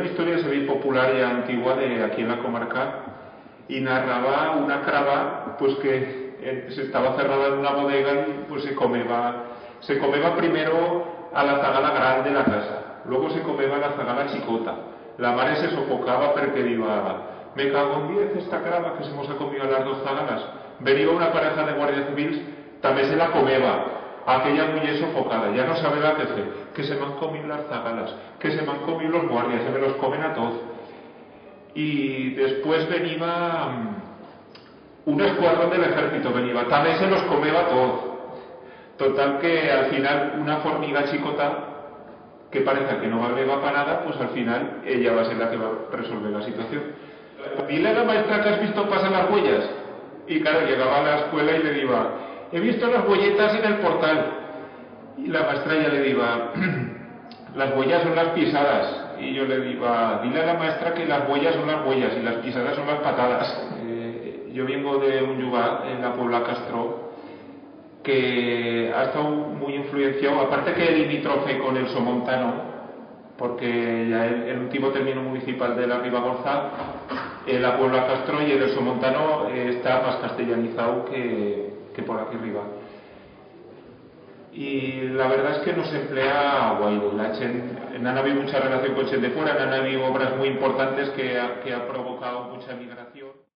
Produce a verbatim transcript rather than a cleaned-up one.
Historia se ve popular y antigua de aquí en la comarca, y narraba una craba, pues, que, eh, se estaba cerrada en una bodega y, pues, se comeba, se comeba primero a la zagala gran de la casa, luego se comeba a la zagala chicota. La mare se sofocaba porque diba: "Me cago en diez esta craba que se mos ha comido a las dos zagalas". Veniba una pareja de guardias civils, también se la comeba aquella muller sofocada, ya no sabeba qué fer, que se m'han comido las zagalas, que se m'han comido los guardias, se me los comen a toz. Y después veniba, mm, un escuadrón del ejército, veniba, también se los comeba a toz. Total que al final una forniga chicota que pareza que no valeba pa nada, pues al final ella va a ser la que va a resolver la situación. "Dile a la maestra que has visto pasar las huellas". Y claro, llegaba a la escuela y le diba: "He visto las huelletas en el portal". Y la maestra ya le diba: "Las huellas son las pisadas". Y yo le diba: "Dile a la maestra que las huellas son las huellas y las pisadas son las patadas". Eh, yo vengo de un llugar, en la Puebla Castro, que ha estado muy influenciado, aparte que es limítrofe con el Somontano, porque ya el, el último término municipal de la Ribagorza, eh, la Puebla Castro y el Somontano, eh, está más castellanizado que, que por aquí arriba. Y la verdad es que no se emplea guaire. La chent, no han habido mucha relación con chent de fuera, no han habido obras muy importantes que ha, que ha provocado mucha migración.